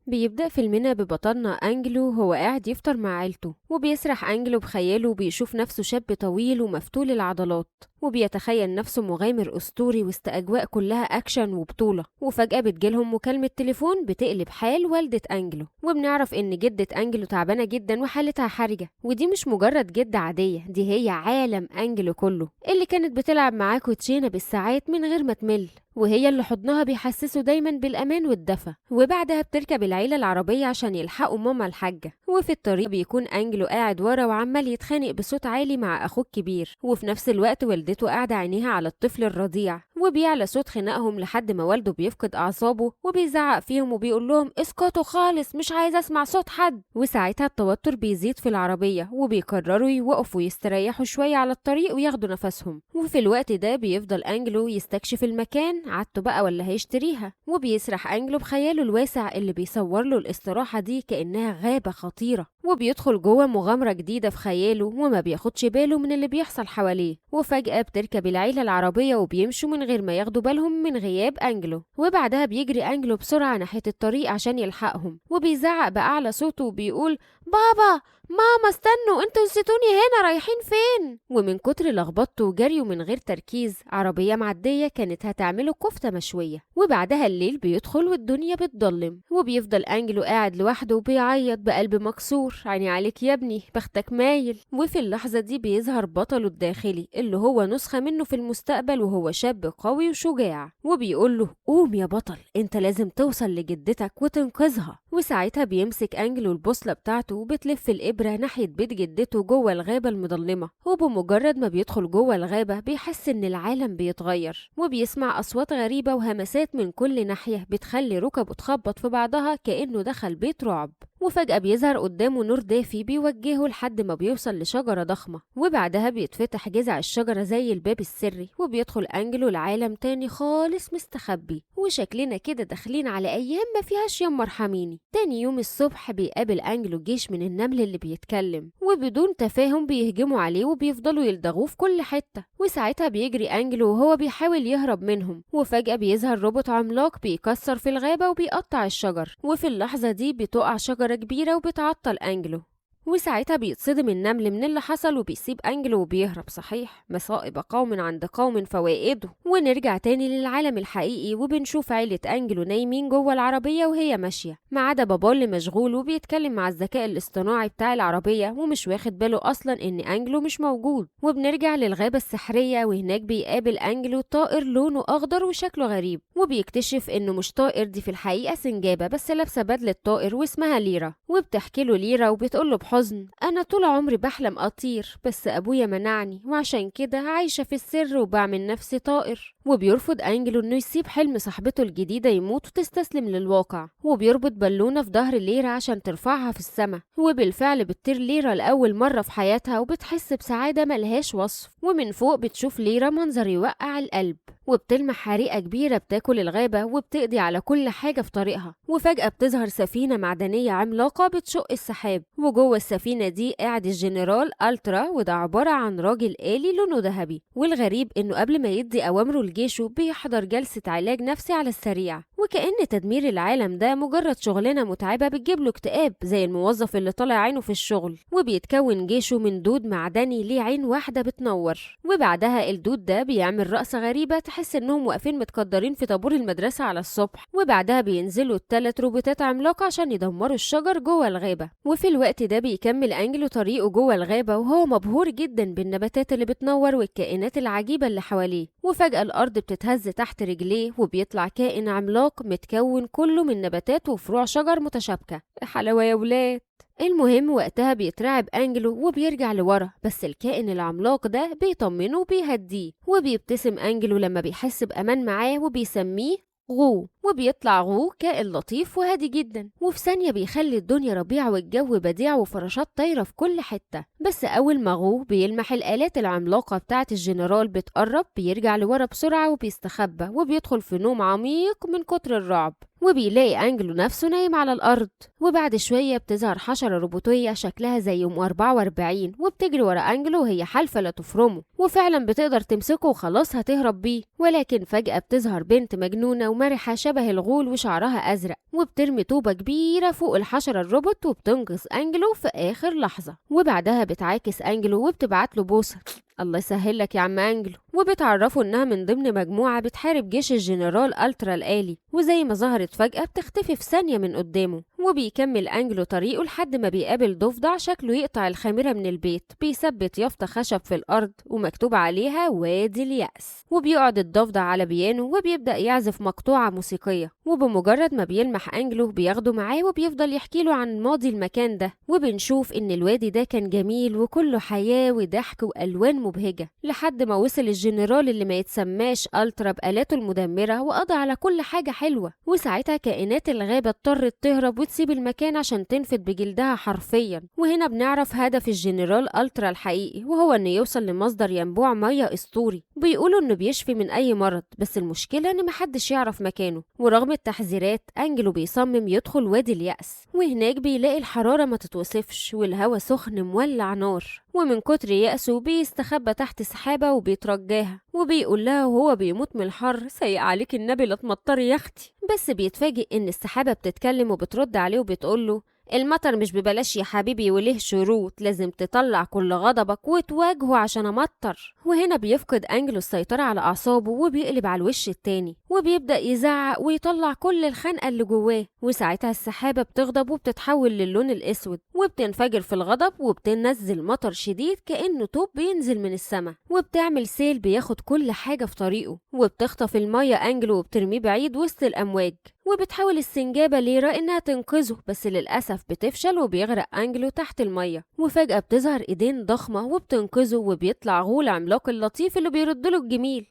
بيبدأ فيلمنا ببطلنا أنجلو هو قاعد يفطر مع عيلته، وبيسرح أنجلو بخياله وبيشوف نفسه شاب طويل ومفتول العضلات، وبيتخيل نفسه مغامر أسطوري وسط أجواء كلها أكشن وبطولة. وفجأة بتجيلهم مكالمة تليفون بتقلب حال والدة أنجلو، وبنعرف إن جدة أنجلو تعبانة جدا وحالتها حرجة، ودي مش مجرد جدة عادية، دي هي عالم أنجلو كله اللي كانت بتلعب معاه كوتشينة بالساعات من غير ما تمل، وهي اللي حضنها بيحسسه دايما بالأمان والدفى. وبعدها بتركب العيلة العربية عشان يلحقوا ماما الحاجة، وفي الطريق بيكون أنجلو قاعد ورا وعمال يتخانق بصوت عالي مع أخوه الكبير، وفي نفس الوقت والدته قاعدة عينيها على الطفل الرضيع، وبيعلى صوت خناقهم لحد ما والده بيفقد أعصابه وبيزعق فيهم وبيقول لهم اسكتوا خالص، مش عايز أسمع صوت حد. وساعتها التوتر بيزيد في العربية وبيقرروا يوقفوا يستريحوا شوية على الطريق وياخدوا نفسهم. وفي الوقت ده بيفضل أنجلو يستكشف المكان، عادته بقى ولا هيشتريها، وبيسرح أنجلو بخياله الواسع اللي بيصور له الاستراحة دي كأنها غابة خطيرة، وبيدخل جوه مغامرة جديدة في خياله وما بياخدش باله من اللي بيحصل حواليه. وفجأة بتركب العيلة العربية وبيمشوا من غير ما ياخدوا بالهم من غياب أنجلو، وبعدها بيجري أنجلو بسرعة ناحية الطريق عشان يلحقهم، وبيزعق بأعلى صوته وبيقول بابا ماما استنوا، انتوا نسيتوني هنا، رايحين فين؟ ومن كتر لخبطته وجريه من غير تركيز عربية معدية كانت هتعمله كفتة مشوية. وبعدها الليل بيدخل والدنيا بتضلم، وبيفضل أنجلو قاعد لوحده وبيعيط بقلب مكسور، عيني عليك يا ابني بختك مايل. وفي اللحظة دي بيظهر بطله الداخلي اللي هو نسخة منه في المستقبل، وهو شاب قوي وشجاع، وبيقول له قوم يا بطل، انت لازم توصل لجدتك وتنقذها. وساعتها بيمسك أنجلو البوصلة بتاعته وبتلف الإبرة ناحية بيت جدته جوه الغابة المظلمة، وبمجرد ما بيدخل جوه الغابة بيحس إن العالم بيتغير، وبيسمع أصوات غريبة وهمسات من كل ناحية بتخلي ركبه تخبط في بعضها كأنه دخل بيت رعب. وفجأة بيظهر قدامه نور دافي بيوجهه لحد ما بيوصل لشجرة ضخمة، وبعدها بيتفتح جذع الشجرة زي الباب السري، وبيدخل أنجلو لعالم تاني خالص مستخبي، وشكلنا كده داخلين على أيام ما فيهاش يوم مرحميني. تاني يوم الصبح بيقابل أنجلو جيش من النمل اللي بيتكلم، وبدون تفاهم بيهجموا عليه وبيفضلوا يلدغوه في كل حتة. وساعتها بيجري أنجلو وهو بيحاول يهرب منهم، وفجأة بيظهر روبوت عملاق بيكسر في الغابة وبيقطع الشجر، وفي اللحظة دي بتقع شجرة كبيرة وبتعطل أنجلو. وساعتها بيتصدم النمل من اللي حصل وبيسيب أنجلو وبيهرب. صحيح مصائب قوم عند قوم فوائده. ونرجع تاني للعالم الحقيقي، وبنشوف عيلة أنجلو نايمين جوه العربية وهي ماشية، ما عدا باباه اللي مشغول وبيتكلم مع الذكاء الاصطناعي بتاع العربية ومش واخد باله أصلا إن أنجلو مش موجود. وبنرجع للغابة السحرية، وهناك بيقابل أنجلو طائر لونه أخضر وشكله غريب، وبيكتشف إنه مش طائر، دي في الحقيقة سنجابة بس لابسة بدلة طائر واسمها ليرا. وبتحكي له ليرا وبتقول له بحزن أنا طول عمري بحلم أطير بس أبويا منعني، وعشان كده عايشة في السر وبعمل نفسي طائر. وبيرفض أنجلو إنه يسيب حلم صاحبته الجديدة يموت وتستسلم للواقع، وبيربط بالونة في ظهر ليرا عشان ترفعها في السماء، وبالفعل بتطير ليرا لأول مرة في حياتها وبتحس بسعادة ملهاش وصف. ومن فوق بتشوف ليرا منظر يوقع القلب، وبتلمح حريقة كبيرة بتاكل الغابة وبتقضي على كل حاجة في طريقها. وفجأة بتظهر سفينة معدنية عملاقة بتشق السحاب، وجوه السفينة دي قاعد الجنرال ألترا، وده عبارة عن راجل آلي لونه ذهبي. والغريب إنه قبل ما يدي أوامره لجيشه بيحضر جلسة علاج نفسي على السريع، وكأن تدمير العالم ده مجرد شغلانة متعبة بتجيب له اكتئاب زي الموظف اللي طالع عينه في الشغل. وبيتكون جيشه من دود معدني ليه عين واحدة بتنور، وبعدها الدود ده بيعمل رقصة غريبة تحس انهم واقفين متقدرين في طابور المدرسة على الصبح. وبعدها بينزلوا الثلاث روبوتات عملاقة عشان يدمروا الشجر جوه الغابة. وفي الوقت ده بيكمل أنجلو طريقه جوه الغابة وهو مبهور جدا بالنباتات اللي بتنور والكائنات العجيبة اللي حواليه. وفجأة الأرض بتتهز تحت رجليه وبيطلع كائن عملاق متكون كله من نباتات وفروع شجر متشابكة. حلاوة يا ولاد. المهم وقتها بيترعب أنجلو وبيرجع لورا، بس الكائن العملاق ده بيطمنه وبيهديه، وبيبتسم أنجلو لما بيحس بأمان معاه وبيسميه غو. وبيطلع غو كائن لطيف وهادي جدا، وفي ثانية بيخلي الدنيا ربيع والجو بديع وفراشات طايرة في كل حتة. بس أول ما غو بيلمح الآلات العملاقة بتاعة الجنرال بتقرب بيرجع لورا بسرعة وبيستخبى وبيدخل في نوم عميق من كتر الرعب. وبيلاقي أنجلو نفسه نايم على الأرض. وبعد شوية بتظهر حشرة روبوتية شكلها زي أم 44 وبتجري ورا أنجلو وهي حالفة لا تفرمه، وفعلا بتقدر تمسكه وخلاص هتهرب بيه. ولكن فجأة بتظهر بنت مجنونة ومرحة شبه الغول وشعرها أزرق، وبترمي طوبة كبيرة فوق الحشرة الروبوت وبتنقذ أنجلو في آخر لحظة. وبعدها بتعاكس أنجلو وبتبعت له بوسة، الله يسهل لك يا عم أنجلو، وبتعرفه إنها من ضمن مجموعة بتحارب جيش الجنرال ألترا الآلي، وزي ما ظهرت فجأة بتختفي في ثانية من قدامه. وبيكمل أنجلو طريقه لحد ما بيقابل ضفدع شكله يقطع الخميرة من البيت، بيثبت يافطة خشب في الأرض ومكتوب عليها وادي اليأس، وبيقعد الضفدع على بيانو وبيبدأ يعزف مقطوعة موسيقية. وبمجرد ما بيلمح أنجلو بياخده معاه وبيفضل يحكي له عن ماضي المكان ده، وبنشوف إن الوادي ده كان جميل وكله حياة وضحك وألوان مبهجة، لحد ما وصل الجنرال اللي ما يتسماش ألترا بآلاته المدمرة وقضى على كل حاجة حلوة. وساعتها كائنات الغابة اضطرت تهرب وتسيب المكان عشان تنفد بجلدها حرفيا. وهنا بنعرف هدف الجنرال ألترا الحقيقي، وهو إنه يوصل لمصدر ينبوع مية أسطوري بيقولوا إنه بيشفي من أي مرض، بس المشكلة إن محدش يعرف مكانه. ورغم التحذيرات أنجلو بيصمم يدخل وادي اليأس، وهناك بيلاقي الحرارة ما تتوصفش والهوا سخن مولع نار، ومن كتر يأسه بيستخبى تحت سحابة وبيترجاها وبيقول لها وهو بيموت من الحر سيء عليك النبي لا تمطري يا اختي. بس بيتفاجئ ان السحابة بتتكلم وبترد عليه وبتقول له المطر مش ببلاش يا حبيبي وليه شروط، لازم تطلع كل غضبك وتواجهه عشان امطر. وهنا بيفقد أنجلو السيطرة على أعصابه وبيقلب على الوش التاني وبيبدأ يزعق ويطلع كل الخنقة اللي جواه. وساعتها السحابة بتغضب وبتتحول للون الأسود وبتنفجر في الغضب وبتنزل مطر شديد كأنه طوب بينزل من السماء، وبتعمل سيل بياخد كل حاجة في طريقه، وبتخطف المية أنجلو وبترميه بعيد وسط الأمواج. وبتحاول السنجابة ليرا إنها تنقذه بس للأسف بتفشل وبيغرق أنجلو تحت المية. وفجأة بتظهر إيدين ضخمة وبتنقذه وبيطلع غول عملاق اللطيف اللي بيردله الجميل،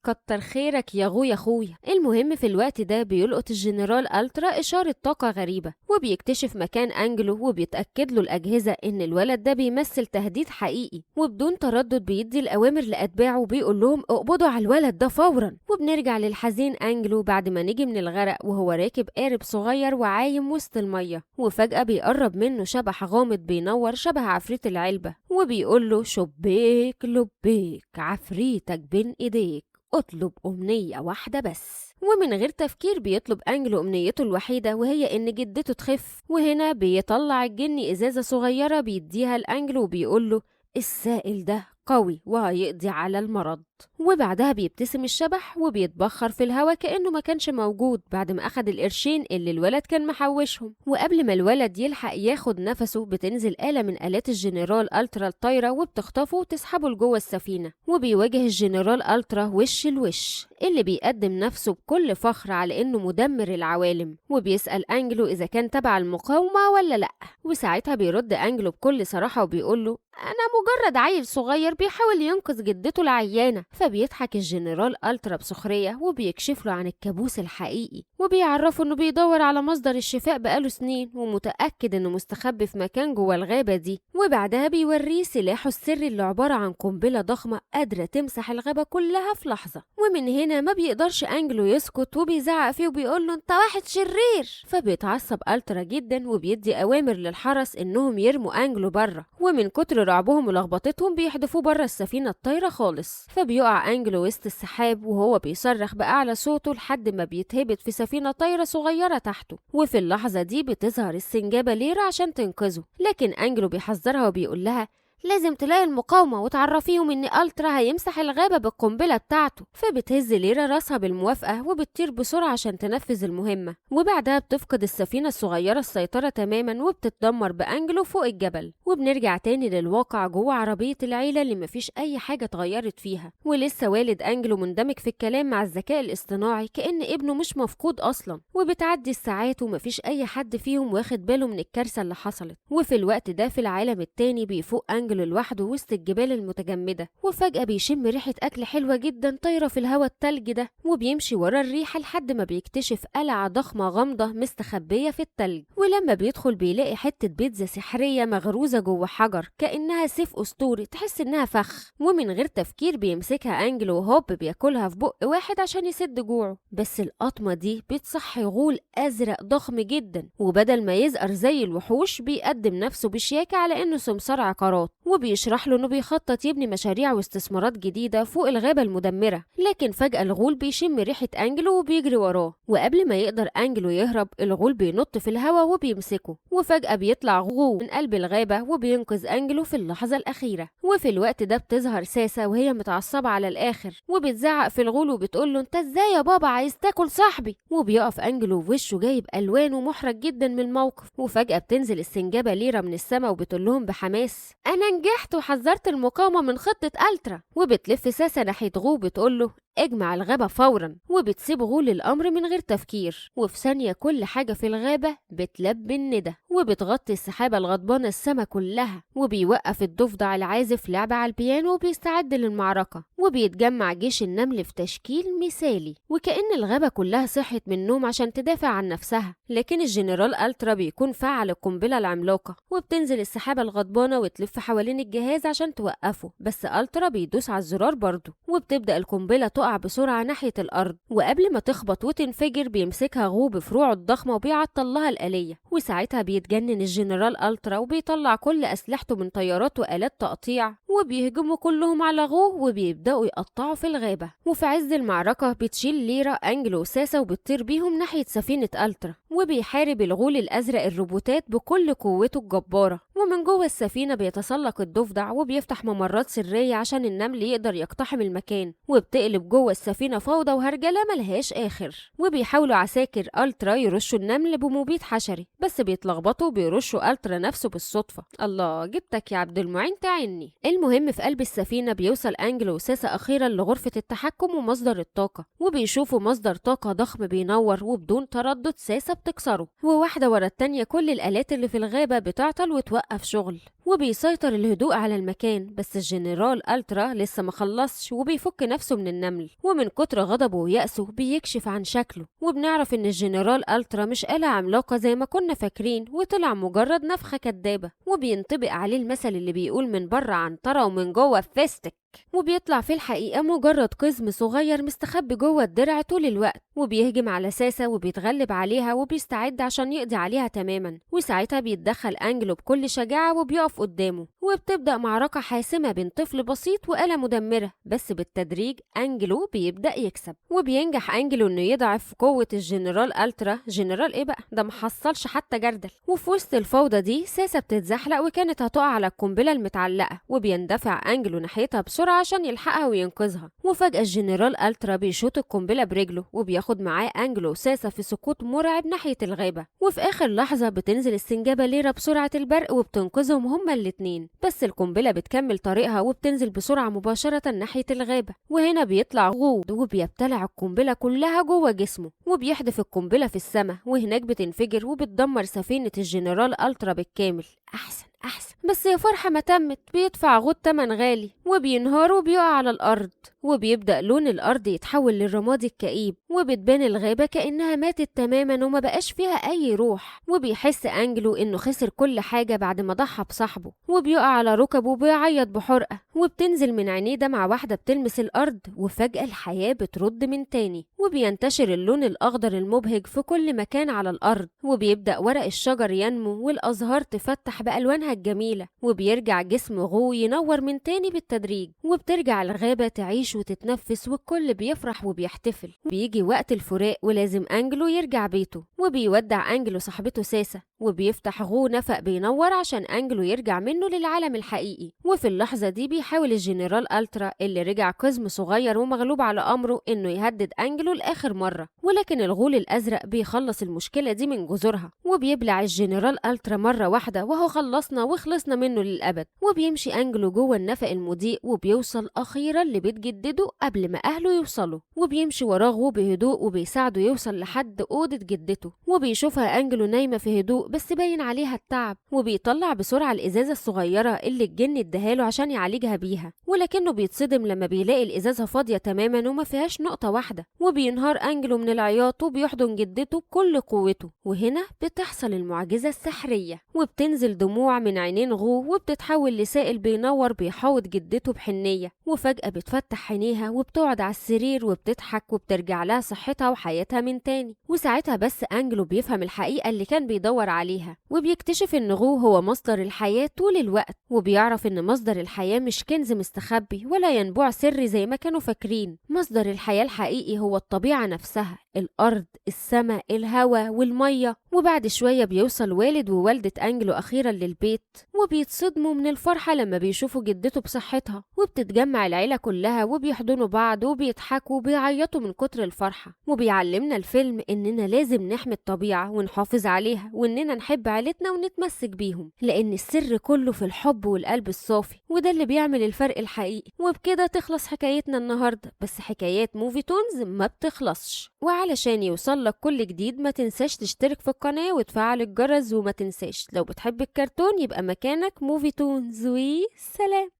كتر خيرك يا غو يا اخويا. المهم في الوقت ده بيلقط الجنرال ألترا إشارة طاقة غريبة وبيكتشف مكان أنجلو، وبيتأكد له الأجهزة إن الولد ده بيمثل تهديد حقيقي، وبدون تردد بيدي الأوامر لأتباعه وبيقول لهم اقبضوا على الولد ده فورا. وبنرجع للحزين أنجلو بعد ما نجي من الغرق وهو راكب قارب صغير وعايم وسط المية، وفجأة بيقرب منه شبح غامض بينور شبه عفريت العلبة وبيقول له شبيك لبيك عفريتك بين إيديك، اطلب أمنية واحدة بس. ومن غير تفكير بيطلب أنجلو أمنيته الوحيدة وهي إن جدته تخف. وهنا بيطلع الجني إزازة صغيرة بيديها لأنجلو وبيقول له السائل ده قوي وهيقضي على المرض. وبعدها بيبتسم الشبح وبيتبخر في الهوا كأنه ما كانش موجود بعد ما أخد القرشين اللي الولد كان محوشهم. وقبل ما الولد يلحق ياخد نفسه بتنزل آلة من آلات الجنرال ألترا الطايرة وبتخطفه وتسحبه لجوه السفينة، وبيواجه الجنرال ألترا وش الوش اللي بيقدم نفسه بكل فخر على إنه مدمر العوالم، وبيسأل أنجلو إذا كان تبع المقاومة ولا لأ. وساعتها بيرد أنجلو بكل صراحة وبيقول له أنا مجرد عيل صغير بيحاول ينقذ جدته العيانة. فبيضحك الجنرال ألترا بسخرية وبيكشف له عن الكابوس الحقيقي وبيعرفه إنه بيدور على مصدر الشفاء بقاله سنين ومتأكد إنه مستخبي في مكان جوه الغابة دي. وبعدها بيوريه سلاحه السري اللي عبارة عن قنبلة ضخمة قادرة تمسح الغابة كلها في لحظة. ومن هنا ما بيقدرش أنجلو يسكت وبيزعق فيه وبيقول له أنت واحد شرير. فبيتعصب ألترا جدا وبيدي أوامر للحرس إنهم يرموا أنجلو بره، ومن كتر رعبهم ولخبطتهم بيحدفوه بره السفينة الطايرة خالص. فبيقع أنجلو وسط السحاب وهو بيصرخ بأعلى صوته لحد ما بيتهبط في سفينة طايرة صغيرة تحته. وفي اللحظة دي بتظهر السنجابة ليرا عشان تنقذه، لكن أنجلو بيحذرها وبيقول لها لازم تلاقي المقاومة وتعرفيهم إن ألترا هيمسح الغابة بالقنبلة بتاعته. فبتهز ليرا راسها بالموافقة وبتطير بسرعة عشان تنفذ المهمة. وبعدها بتفقد السفينة الصغيرة السيطرة تماما وبتتدمر بأنجلو فوق الجبل. وبنرجع تاني للواقع جوه عربية العيلة اللي مفيش أي حاجة اتغيرت فيها، ولسه والد أنجلو مندمج في الكلام مع الذكاء الاصطناعي كأن ابنه مش مفقود أصلا. وبتعدي الساعات ومفيش أي حد فيهم واخد باله من الكارثة اللي حصلت. وفي الوقت ده في العالم التاني بيفوق أنجلو أنجلو لوحده وسط الجبال المتجمدة، وفجأة بيشم ريحة أكل حلوة جدا طايرة في الهواء التلج ده، وبيمشي ورا الريحة لحد ما بيكتشف قلعة ضخمة غامضة مستخبية في التلج. ولما بيدخل بيلاقي حتة بيتزا سحرية مغروزة جوه حجر كأنها سيف أسطوري، تحس إنها فخ، ومن غير تفكير بيمسكها أنجلو وهوب بياكلها في بق واحد عشان يسد جوعه. بس القطمة دي بتصحي غول أزرق ضخم جدا، وبدل ما يزقر زي الوحوش بيقدم نفسه بشياكة على إنه سمسار عقارات، وبيشرح له إنه بيخطط يبني مشاريع واستثمارات جديدة فوق الغابة المدمرة. لكن فجأة الغول بيشم ريحة أنجلو وبيجري وراه، وقبل ما يقدر أنجلو يهرب الغول بينط في الهوا وبيمسكه، وفجأة بيطلع غول من قلب الغابة وبينقذ أنجلو في اللحظة الأخيرة. وفي الوقت ده بتظهر ساسا وهي متعصبة على الآخر، وبتزعق في الغول وبتقول له أنت إزاي يا بابا عايز تاكل صاحبي؟ وبيقف أنجلو ووشه جايب ألوان ومحرج جدا من الموقف. وفجأة بتنزل السنجابة ليرة من السما وبتقول لهم بحماس أنا نجحت وحذرت المقاومة من خطة ألترا. وبتلف ساسا ناحية غو بتقول له اجمع الغابة فورا، وبتسيب غول الأمر من غير تفكير. وفي ثانية كل حاجة في الغابة بتلبي الندى، وبتغطي السحابة الغضبانة السما كلها، وبيوقف الضفدع العازف لعبة على البيانو وبيستعد للمعركة، وبيتجمع جيش النمل في تشكيل مثالي، وكأن الغابة كلها صحت من النوم عشان تدافع عن نفسها. لكن الجنرال ألترا بيكون فعل القنبلة العملاقة، وبتنزل السحابة الغضبانة وتلف حوالين الجهاز عشان توقفه، بس ألترا بيدوس على الزرار برضه، وبتبدأ القنبلة تقع بسرعة ناحية الأرض، وقبل ما تخبط وتنفجر بيمسكها غو بفروعه الضخمة وبيعطل لها الآلية. وساعتها بيتجنن الجنرال ألترا وبيطلع كل أسلحته من طيارات وآلات تقطيع، وبيهجموا كلهم على غو وبيبدأوا يقطعوا في الغابة. وفي عز المعركة بتشيل ليرا أنجلو وساسا وبتطير بيهم ناحية سفينة ألترا، وبيحارب الغول الأزرق الروبوتات بكل قوته الجبارة. ومن جوه السفينة بيتسلق الضفدع وبيفتح ممرات سرية عشان النمل يقدر يقتحم المكان، وبتقلب جوه السفينة فوضى وهرجلة ملهاش آخر. وبيحاولوا عساكر ألترا يرشوا النمل بمبيد حشري، بس بيتلخبطوا وبيرشوا ألترا نفسه بالصدفة. الله جبتك يا عبد المعين تعني. المهم في قلب السفينة بيوصل أنجلو وساسا أخيرا لغرفة التحكم ومصدر الطاقة، وبيشوفوا مصدر طاقة ضخم بينور، وبدون تردد ساسا بتكسره، وواحدة ورا التانية كل الآلات اللي في الغابة بتعطل وتوقف شغل، وبيسيطر الهدوء على المكان. بس الجنرال ألترا لسه ما خلصش وبيفك نفسه من النمل، ومن كتر غضبه ويأسه بيكشف عن شكله، وبنعرف ان الجنرال ألترا مش آلة عملاقة زي ما كنا فاكرين، وطلع مجرد نفخة كدابة، وبينطبق عليه المثل اللي بيقول من بره عنترة ومن جوه فستك، وبيطلع في الحقيقة مجرد قزم صغير مستخبي جوه الدرع طول الوقت. وبيهجم على ساسا وبيتغلب عليها وبيستعد عشان يقضي عليها تماما. وساعتها بيتدخل أنجلو بكل شجاعة وبيقف قدامه، وبتبدأ معركة حاسمة بين طفل بسيط وآلة مدمرة. بس بالتدريج أنجلو بيبدأ يكسب، وبينجح أنجلو إنه يضعف قوة الجنرال ألترا. جنرال إيه بقى ده، محصلش حتى جردل. وفي وسط الفوضى دي ساسا بتتزحلق وكانت هتقع على القنبلة المتعلقة، وبيندفع أنجلو ناحيتها بسرعة عشان يلحقها وينقذها. وفجأة الجنرال ألترا بيشوط القنبلة برجله، وبياخد معاه أنجلو وساسا في سقوط مرعب ناحية الغابة. وفي آخر لحظة بتنزل السنجابة ليرا بسرعة البرق وبتنقذهم هما الاتنين، بس القنبلة بتكمل طريقها وبتنزل بسرعة مباشرة ناحية الغابة. وهنا بيطلع غو وبيبتلع القنبلة كلها جوه جسمه، وبيحدف القنبلة في السماء، وهناك بتنفجر وبتدمر سفينة الجنرال ألترا بالكامل. أحسن أحسن، بس يا فرحة ما تمت، بيدفع غود تمن غالي وبينهار وبيقع على الأرض، وبيبدأ لون الأرض يتحول للرمادي الكئيب، وبتبان الغابة كأنها ماتت تماما وما بقاش فيها أي روح. وبيحس أنجلو إنه خسر كل حاجة بعد ما ضحى بصاحبه، وبيقع على ركبه وبيعيط بحرقة، وبتنزل من عينيه دمعة واحدة بتلمس الأرض، وفجأة الحياة بترد من تاني، وبينتشر اللون الأخضر المبهج في كل مكان على الأرض، وبيبدأ ورق الشجر ينمو والأزهار تفتح بألوانها الجميلة، وبيرجع جسم غو ينور من تاني بالتدريج، وبترجع الغابة تعيش وتتنفس، والكل بيفرح وبيحتفل. بيجي وقت الفراق ولازم أنجلو يرجع بيته، وبيودع أنجلو صاحبته ساسا، وبيفتح غو نفق بينور عشان أنجلو يرجع منه للعالم الحقيقي. وفي اللحظة دي بيحاول الجنرال ألترا اللي رجع قزم صغير ومغلوب على أمره إنه يهدد أنجلو لآخر مرة، ولكن الغول الأزرق بيخلص المشكلة دي من جذورها، وبيبلع الجنرال ألترا مرة واحدة، وهو خلصنا وخلصنا وخلصنا منه للأبد. وبيمشي أنجلو جوه النفق المضيء وبيوصل أخيرا لبيت جدته قبل ما أهله يوصلوا، وبيمشي وراه غو بهدوء وبيساعده يوصل لحد أوضة جدته، وبيشوفها أنجلو نايمة في هدوء بس باين عليها التعب، وبيطلع بسرعة الإزازة الصغيرة اللي الجن اداهاله عشان يعالجها بيها، ولكنه بيتصدم لما بيلاقي الإزازة فاضية تماما وما فيهاش نقطة واحدة، وبينهار أنجلو من العياط وبيحضن جدته بكل قوته. وهنا بتحصل المعجزة السحرية، وبتنزل دموع من عينين غو وبتتحول لسائل بينور بيحاوط جدته بحنية، وفجأة بتفتح عينيها وبتقعد على السرير وبتضحك وبترجع لها صحتها وحياتها من تاني. وساعتها بس أنجلو بيفهم الحقيقة اللي كان بيدور عليها، وبيكتشف إن غو هو مصدر الحياة طول الوقت، وبيعرف إن مصدر الحياة مش كنز مستخبي ولا ينبوع سري زي ما كانوا فاكرين. مصدر الحياة الحقيقي هو الطبيعة نفسها، الأرض، السماء، الهواء والمية. وبعد شوية بيوصل والد ووالدة أنجلو أخيرا للبيت، وبيتصدموا من الفرحة لما بيشوفوا جدته بصحتها، وبتتجمع العيلة كلها وبيحضنوا بعض وبيضحكوا وبيعيطوا من كتر الفرحة. وبيعلمنا الفيلم إننا لازم نحمي الطبيعة ونحافظ عليها، وإننا نحب عيلتنا ونتمسك بيهم، لأن السر كله في الحب والقلب الصافي، وده اللي بيعمل الفرق الحقيقي. وبكده تخلص حكايتنا النهاردة، بس حكايات موفي تونز ما بتخلصش، وعلشان يوصلك كل جديد ما تنساش تشترك في القناة وتفعل الجرس، وما تنساش لو بتحب الكرتون يبقى مكانك موفي تونز. وسلام.